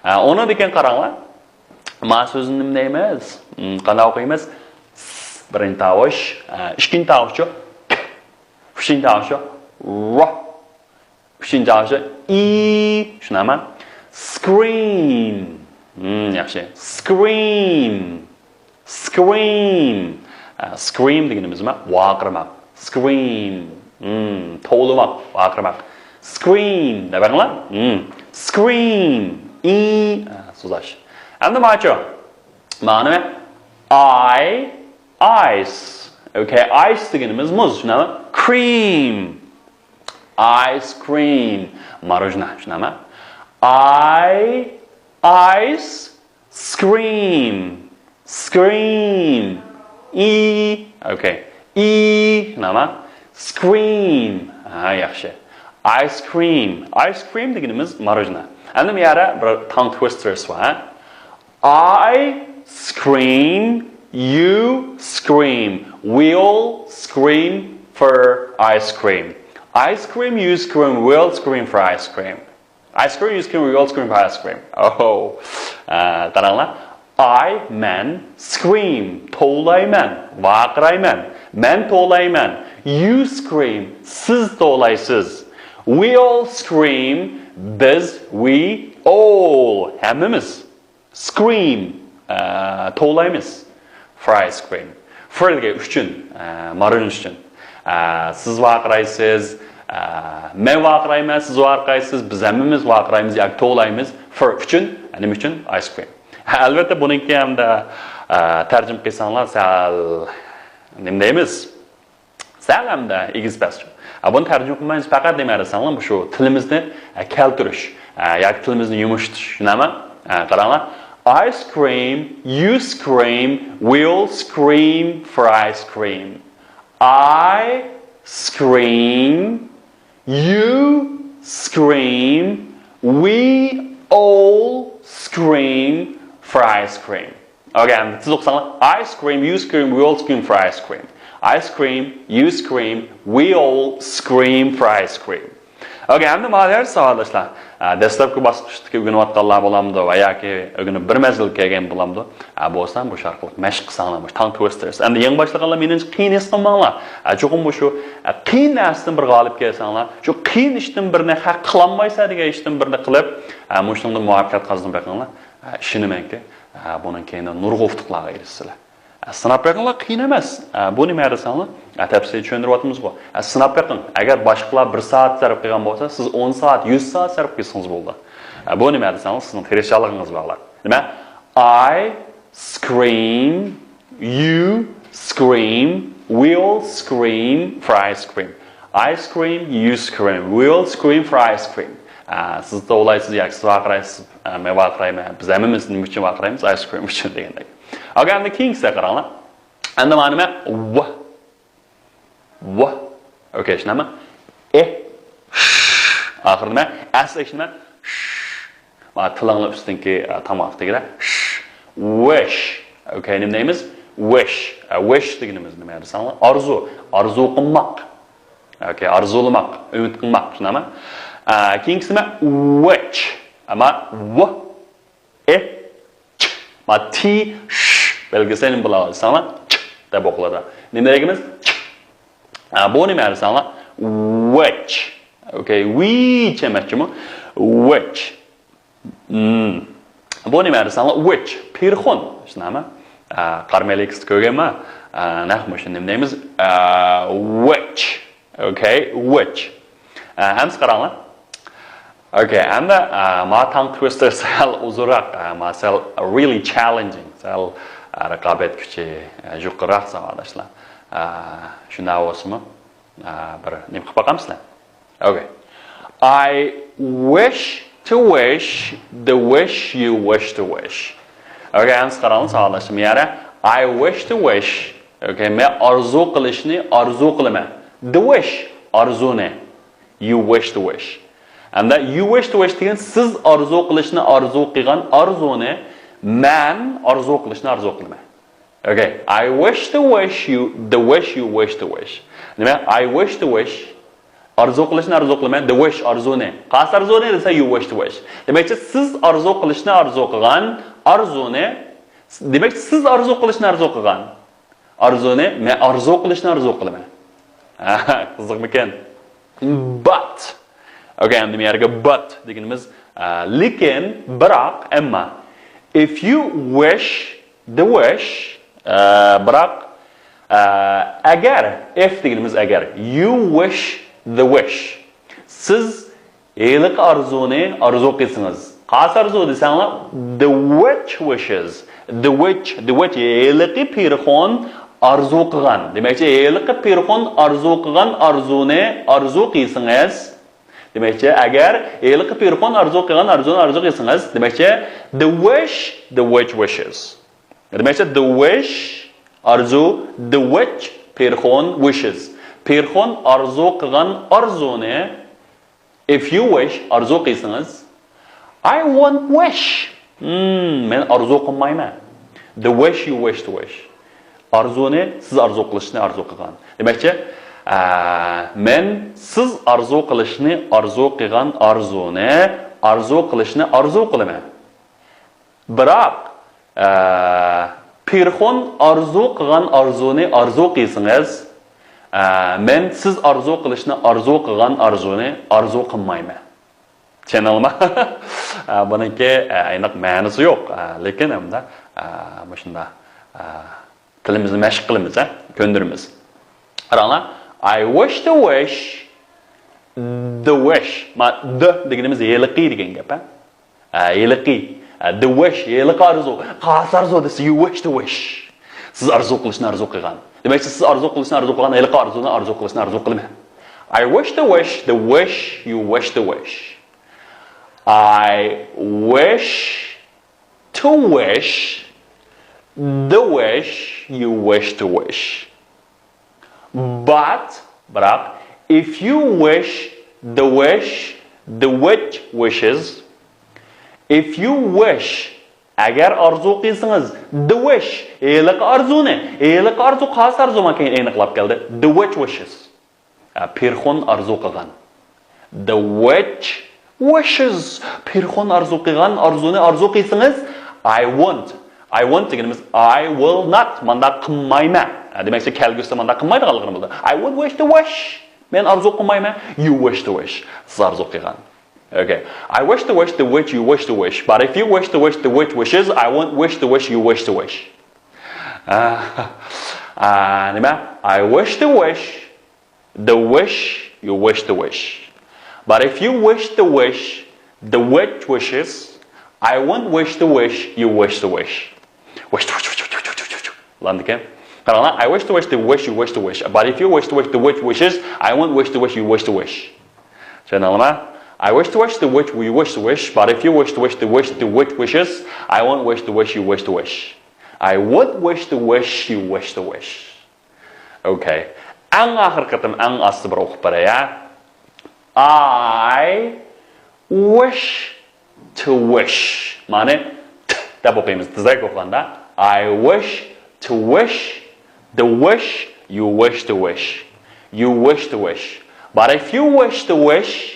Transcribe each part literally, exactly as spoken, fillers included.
ئە، ئۇنىڭدىن كېيىن قاراڭلار. ما سۆزىنى نېمە دەيمىز؟ م، قانداق ئوقۇيمىز؟ س، بىرىنچى تاۋۇش، ئە، ئىككىنچى تاۋۇشچۇ؟ ك. ئۈچىنچى تاۋۇشچۇ؟ ر. ئۈچىنچى تاۋۇشچۇ؟ ئى. شۇنداقمۇ؟ Scream. م، ياخشى. Scream. Scream. ئە، scream دېگىنىمىز نېمە؟ ۋارقىرىماق. Scream. ھىم، توۋلىماق، ۋارقىرىماق. Scream دەپ بېقىڭلار. ھىم. Scream. ئى، ئە، سوزۇش. ئەمدى ماچۇ. مانا نېمە؟ ئاي، ئايس. ئوكەي، ئايس دېگىنىمىز مۇز، شۇنداقمۇ؟ Cream. Ice cream. ماروژنا، شۇنداقمۇ؟ ئاي، ئايس، Scream. Scream. ئى. ئوكەي. ئى. نېمە؟ Scream. ھە، ياخشى. Ice cream. Ice cream دېگىنىمىز ماروژنا. ئەمدى بۇ يەردە بىر tongue twisters بار، ھە؟ I scream, you scream. We all scream for ice cream. I scream, you scream, we all scream for ice cream. I scream, you scream, we all scream for ice cream. ئوھو. ئە، قاراڭلار. I، مەن، scream، توۋلايمەن، ۋارقىرايمەن. مەن توۋلايمەن. You scream، سىز توۋلايسىز. We all scream، بىز، we all، ھەممىمىز. Scream، ئە، توۋلايمىز. For ice cream. For دېگەن ئۈچۈن، ئە، مارىلىنىش ئۈچۈن. ئە، سىز ۋارقىرايسىز، ئە، مەن ۋارقىرايمەن، سىز ۋارقىرايسىز، بىز ھەممىمىز ۋارقىرايمىز ياكى توۋلايمىز. For ئۈچۈن، نېمە ئۈچۈن؟ Ice cream. ھە، ئەلۋەتتە، بۇنىڭكى ھەمدە، ئە، تەرجىمە قىلساڭلار سەل، نېمە دەيمىز؟ سەل ھەمدە ئېگىز پەس. ئە، بۇنى تەرجىمە قىلمايمىز، پەقەت نېمە دېسەڭلار، مۇشۇ تىلىمىزنى، ئە، كەلتۈرۈش، ئە، ياكى تىلىمىزنى يۇمشىتىش، شۇنداقمۇ؟ ئە، قاراڭلار. I scream, you scream, we all scream for ice cream. I scream, you scream, we all scream for ice cream. ئوكەي، ئەمدى تېز ئوقۇساڭلار. I scream, you scream, we all scream for ice cream. I scream, you scream, we all scream for ice cream. ئوكەي، ئەمدى مانا دەرس ساۋاقداشلار. ئە، دەسلەپكى باسقۇچتىكى ئۆگىنىۋاتقانلار بولامدۇ ۋە ياكى ئۆگىنىپ بىر مەزگىل كەلگەن بولامدۇ؟ ئە، بولسا مۇشۇ ئارقىلىق مەشىق قىلساڭلار، مۇشۇ tongue twisters. ئەمدى يېڭى باشلىغانلار مېنىڭچە قىيىن ھېس قىلماڭلار. ئە، چوقۇم مۇشۇ، ئە، قىيىن نەرسىدىن بىر غالىب كەلسەڭلار، شۇ قىيىن ئىشتىن بىرنى، ھە، قىلالمايسەن دېگەن ئىشتىن بىرنى قىلىپ، ئە، مۇشۇنىڭدا مۇۋەپپەقىيەت قازىنىپ بېقىڭلار. ئە، ئىشىنىمەنكى، ئە، بۇنىڭ كەينىدە نۇرغۇن ئۇتۇقلارغا ئېرىشىسىلەر. ئە، سىناپ بېقىڭلار، قىيىن ئەمەس. ئە، بۇ نېمە دېسەڭلار، ئە، تەپسىلىي چۈشەندۈرۈۋاتىمىزغۇ. ئە، سىناپ بېقىڭ. ئەگەر باشقىلار بىر سائەت سەرپ قىلغان بولسا، سىز ئون سائەت، يۈز سائەت سەرپ قىلسىڭىز بولىدۇ. ئە، بۇ نېمە دېسەڭلار، سىزنىڭ تىرىشچانلىقىڭىزغا باغلىق. نېمە؟ I scream, you scream, we all scream for ice cream. I scream, you scream, we all scream for ice cream. ئە، سىز توۋلايسىز ياكى سىز ۋارقىرايسىز، ئە، مەن ۋارقىرايمەن. بىز ھەممىمىز نېمە ئۈچۈن ۋارقىرايمىز؟ Ice cream ئۈچۈن دېگەندەك. ئوكەي، ئەمدى كېيىنكىسىگە قاراڭلار. ئەمدى مانا نېمە؟ ۋ. ۋ. ئوكەي، شۇنداقمۇ؟ ئې. ش. ئاخىرى نېمە؟ ئەس ئېش نېمە؟ ش. مانا تىلىڭلار ئۈستۈنكى، ئە، تاماق تېگىدە. ش. Wish. ئوكەي، نېمە دەيمىز؟ Wish. ئە، wish دېگىنىمىز نېمە دېسەڭلار؟ ئارزۇ. ئارزۇ قىلماق. ئوكەي، ئارزۇلىماق، ئۈمىد قىلماق، شۇنداقمۇ؟ ئە، كېيىنكىسى نېمە؟ Which. ئەمما ۋ. ئې، چ، ما تى، ش بەلگىسى نېمە بولىدۇ دېسەڭلار، چ دەپ ئوقۇلىدۇ. نېمە دېگىنىمىز؟ چ. ئا، بۇ نېمە دېسەڭلار؟ Which. ئوكەي، ۋىچ ئەمەس جۇمۇ. Which. مم. بۇ نېمە دېسەڭلار؟ Which. پىرخون. شۇنداقمۇ؟ ئا، قارا مەلىكىسىنى كۆرگەنما؟ ئا، نەق مۇشۇ نېمە دەيمىز؟ ئا، which. ئوكەي، which. ئە، ھەممىسى قاراڭلار. ئوكەي، ئەمدى، ئە، ما tongue twister سەل ئۇزۇنراق، ئە، ما سەل really challenging، سەل، ئە، رىقابەت كۈچى، ئە، يۇقىرىراق ساۋاقداشلار. ئە، شۇنداق بولسىمۇ، ئە، بىر نېمە قىلىپ باقامسىلەر؟ ئوكەي. I wish to wish the wish you wish to wish. Okay, ئەمسە قاراڭلار، ساغلاشتىم يەنە. I wish to wish. Okay, مەن ئارزۇ قىلىشنى ئارزۇ قىلىمەن. The wish، ئارزۇنى. You wish to wish. ئەمدى you wish to wish دېگەن سىز ئارزۇ قىلىشنى ئارزۇ قىلغان ئارزۇنى مەن ئارزۇ قىلىشنى ئارزۇ قىلىمەن. Okay, I wish to wish you the wish you wish to wish. دېمەك، I wish to wish، ئارزۇ قىلىشنى ئارزۇ قىلىمەن، the wish، ئارزۇنى. قايسى ئارزۇنى دېسە، you wish to wish. دېمەكچى، سىز ئارزۇ قىلىشنى ئارزۇ قىلغان ئارزۇنى، دېمەك، سىز ئارزۇ قىلىشنى ئارزۇ قىلغان ئارزۇنى مەن ئارزۇ قىلىشنى ئارزۇ قىلىمەن. قىزىقمىكەن؟ But. Okay, ئەمدى بۇ يەرگە but دېگىنىمىز، ئە، لېكىن، بىراق، ئەمما. If you wish the wish، ئە، بىراق، ئە، ئەگەر، if دېگىنىمىز ئەگەر، you wish the wish، سىز ھېلىقى ئارزۇنى ئارزۇ قىلسىڭىز. قايسى ئارزۇ دېسەڭلار، the witch wishes. The witch، the witch، ھېلىقى پېرىخون ئارزۇ قىلغان. دېمەكچى، ھېلىقى پېرىخون ئارزۇ قىلغان ئارزۇنى ئارزۇ قىلسىڭىز. دېمەكچى، ئەگەر ھېلىقى پېرىخون ئارزۇ قىلغان ئارزۇنى ئارزۇ قىلسىڭىز، دېمەكچى، the wish the witch wishes. دېمەكچى، the wish، ئارزۇ، the witch، پېرىخون، wishes. پېرىخون ئارزۇ قىلغان ئارزۇنى، if you wish، ئارزۇ قىلسىڭىز، I won't wish. Hmm، مەن ئارزۇ قىلمايمەن. The wish you wish to wish. ئارزۇنى، سىز ئارزۇ قىلىشنى ئارزۇ قىلغان. دېمەكچى، ئە، مەن سىز ئارزۇ قىلىشنى ئارزۇ قىلغان ئارزۇنى ئارزۇ قىلىشنى ئارزۇ قىلىمەن. بىراق، ئە، پېرىخون ئارزۇ قىلغان ئارزۇنى ئارزۇ قىلسىڭىز، ئە، مەن سىز ئارزۇ قىلىشنى ئارزۇ قىلغان ئارزۇنى ئارزۇ قىلمايمەن. چۈشەندىڭلارمۇ؟ ئە، بۇنىڭكى، ئە، ئېنىق مەنىسى يوق. ئە، لېكىن ئەمدى، ئە، مۇشۇنداق، ئە، تىلىمىزنى مەشىق قىلىمىز، ھە؟ كۆندۈرىمىز. قاراڭلار. I wish to wish the wish. ما، the دېگىنىمىز ھېلىقى دېگەن گەپ، ھە؟ ھە، ھېلىقى. ھە، the wish، ھېلىقى ئارزۇ. قايسى ئارزۇ دېسە، you wish to wish. سىز ئارزۇ قىلىشنى ئارزۇ قىلغان. دېمەكچى، سىز ئارزۇ قىلىشنى ئارزۇ قىلغان ھېلىقى ئارزۇنى ئارزۇ قىلىشنى ئارزۇ قىلىمەن. I wish to wish the wish you wish to wish. I wish to wish the wish you wish to wish. But، بىراق، if you wish the wish the witch wishes. If you wish، ئەگەر ئارزۇ قىلسىڭىز، the wish، ھېلىقى ئارزۇنى، ھېلىقى ئارزۇ قايسى ئارزۇ ماكان ئېنىقلاپ كەلدى. The witch wishes. ئە، پېرىخون ئارزۇ قىلغان. The witch wishes. پېرىخون ئارزۇ قىلغان ئارزۇنى ئارزۇ قىلسىڭىز، I won't. I won't دېگىنىمىز I will not. مانداق قىلمايمەن. ئە، دېمەكچى، كەلگۈسىدە مانداق قىلمايدىغانلىقىنى بىلدى. I won't wish the wish. مەن ئارزۇ قىلمايمەن. You wish the wish. سىز ئارزۇ قىلغان. Okay. I wish to wish the witch you wish to wish. But if you wish to wish the witch wishes, I won't wish the wish you wish to wish. ئە، ئە، نېمە؟ I wish to wish the wish you wish to wish. But if you wish to wish the witch wishes, I won't wish to wish you wish to wish. Wish to wish, wish to wish, wish to wish, wish to wish. لاندىكەن. قاراڭلار، I wish to wish the wish you wish to wish. But if you wish to wish the witch wishes, I won't wish to wish you wish to wish. چۈشەندىڭلارمۇ؟ I wish to wish the wish you wish to wish. But if you wish to wish the wish the witch wishes, I won't wish the wish you wish to wish. I would wish the wish you wish to wish. Okay. ئەڭ ئاخىرقى قېتىم ئەڭ ئاستا بىر ئوقۇپ بېرەي، ھە؟ I wish to wish. مانا ت دەپ ئوقۇيمىز. تېزرەك ئوقۇغاندا. I wish to wish the wish you wish to wish. You wish to wish. But if you wish to wish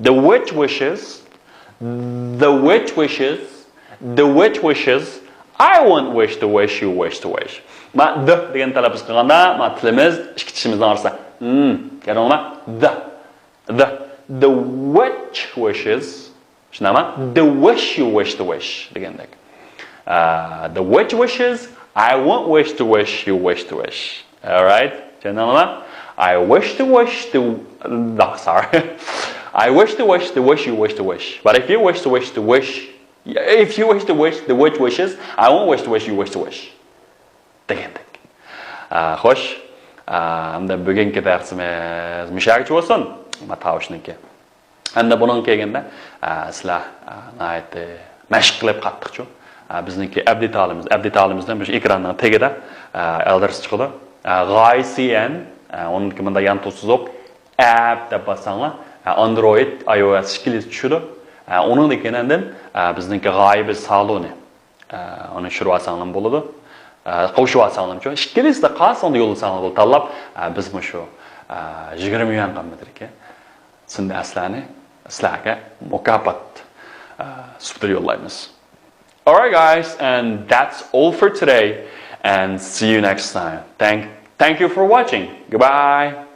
the witch wishes, the witch wishes, the witch wishes, I won't wish the wish you wish to wish. ما د دېگەن تەلەپپۇز قىلغاندا، ما تىلىمىز ئىككى چىشىمىزنىڭ ئارىسىدا. Hmm، كۆردۈڭلارمۇ؟ The، the، the witch wishes. شۇنداقمۇ؟ The wish you wish to wish دېگەندەك. Uh, the witch wishes, I won't wish the wish you wish to wish. Alright? چۈشەندىڭلارمۇ؟ I wish to wish the، no, sorry. I wish to wish the wish you wish to wish. But if you wish to wish the wish، if you wish to wish the witch wishes, I won't wish the wish you wish to wish. دېگەندەك. ئا، خوش. ئا، ئەمدى بۈگۈنكى دەرسىمىز مۇشۇ يەرگىچە بولسۇن. ما تاۋۇشنىڭكى. ئەمدى بۇنىڭغا كەلگەندە، ئە، سىلەر، ئە، ناھايىتى مەشىق قىلىپ قاتتىقچۇ. ئە، بىزنىڭكى ئەبدى تالىمىز، ئەبدى تالىمىزدىن مۇشۇ ئېكراننىڭ تېگىدە، ئە، ئادرېس چىقىدۇ. ئە، غايە سى ئېن، ئە، ئۇنىڭدىكى مۇنداق يان تۇزۇپ، ئەپ دەپ باسساڭلار، ئە، ئاندرويد، ئاي ئو ئېس ئىككىلىسى چۈشىدۇ. ئە، ئۇنىڭدىن كېيىن ئاندىن، ئە، بىزنىڭكى غايە بىز سالونى. ئە، ئۇنى چۈشۈرۈۋالساڭلارمۇ بولىدۇ. ئە، قوشۇۋالساڭلارمۇچۇ. ئىككىلىسىدە قالساڭدا يوللىساڭلار بولىدۇ تاللاپ. ئە، بىز مۇشۇ، ئە، يىگىرمە يۈەن قىممىتىدىكى سىندى ئەسلەرنى سىلەرگە مۇكاپات، ئە، سۈپىتىدە يوللايمىز. Alright, guys, and that's all for today. And see you next time. Thank, thank you for watching. Goodbye.